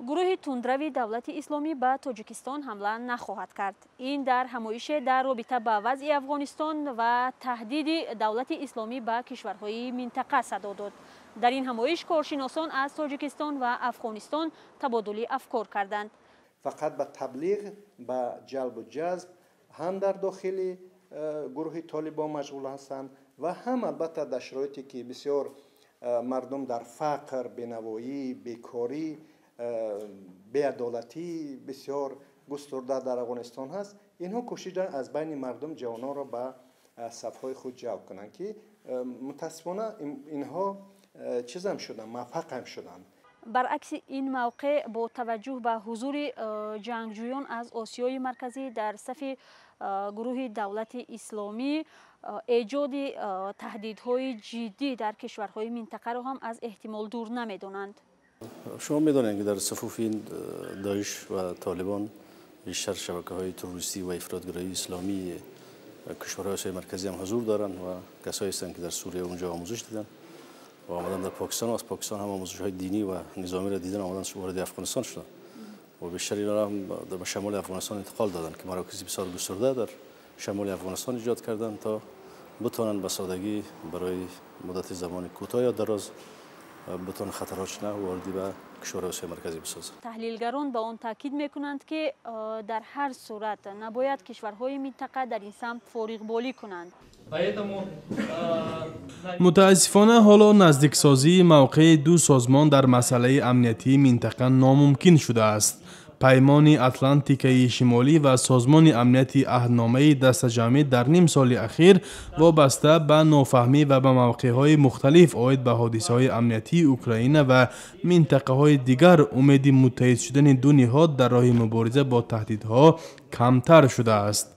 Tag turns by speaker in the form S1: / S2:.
S1: Гурӯҳи тундрави Давлати Исломӣ ба Тоҷикистон ҳамла нахоҳад кард. Ин дар ҳамоише дар робита ба вазъи Афғонистон ва таҳдиди Давлати Исломӣ ба кишварҳои минтақа садо дод. Дар ин ҳамоиш коршиносон аз Тоҷикистон ва Афғонистон табодули афкор карданд.
S2: Фақат ба таблиғ, ба ҷалбу ҷазб ҳам дар дохили гурӯҳи Толибон машғул ҳастанд ва ҳам албатта дар шароите ки бисёр мардум дар фақр, бенавоӣ, бекорӣ, беадолатӣ бисёр густурда дар Афғонистон ҳаст, инҳо кӯшиш доранд аз байни мардум ҷавононро ба сафҳои худ ҷалб кунанд, ки мутаассифона инҳо чизам шуданд, муваффақам шуданд.
S1: Баръакси ин мавқеъ, бо таваҷҷӯҳ ба ҳузури ҷангҷӯён аз Осиёи Марказӣ дар сафи гурӯҳи Давлати Исломӣ, эҷоди таҳдидҳои ҷиддӣ дар кишварҳои минтақаро ҳам аз эҳтимол дур намедонанд.
S3: Шумо медонед, ки дар сафуфи Доиш ва Толибон бештар шабакаҳои террористӣ ва ифротгароии исломии кишварҳои Осиёи Марказӣ ҳам ҳузур доранд ва касое ҳастанд, ки дар Сурия онҷо омӯзиш диданд ва омадан дар Покистон, аз Покистон ҳам омӯзишҳои динӣ ва низомиро дидан, омадан вориди Афғонистон шуданд ва бештар инҳоро ҳам дар шимоли Афғонистон интиқол доданд, ки марокизи бисёр густурда дар шимоли Афғонистон эҷод карданд, то битавонанд ба содагӣ барои муддати замони кӯтоҳ ё дароз битавонанд хатарҳошона вориди ба кишварҳои Осиёи Марказӣ бисозанд.
S1: Таҳлилгарон ба он таъкид мекунанд, ки дар ҳар сурат набояд кишварҳои минтақа дар ин самт фориғболӣ кунанд.
S4: Мутаассифона, ҳоло наздиксозии мавқеи ду созмон дар масъалаи амниятии минтақа номумкин шудааст. Паймони Атлантикаи Шимолӣ ва Созмони Амнияти Аҳдномаи Дастаҷамъӣ дар ним соли ахир вобаста ба нофаҳмӣ ва ба мавқеъҳои мухталиф оид ба ҳодисаҳои амниятии Украина ва минтақаҳои дигар умеди муттаҳид шудани ду ниҳод дар роҳи мубориза бо таҳдидҳо камтар шудааст.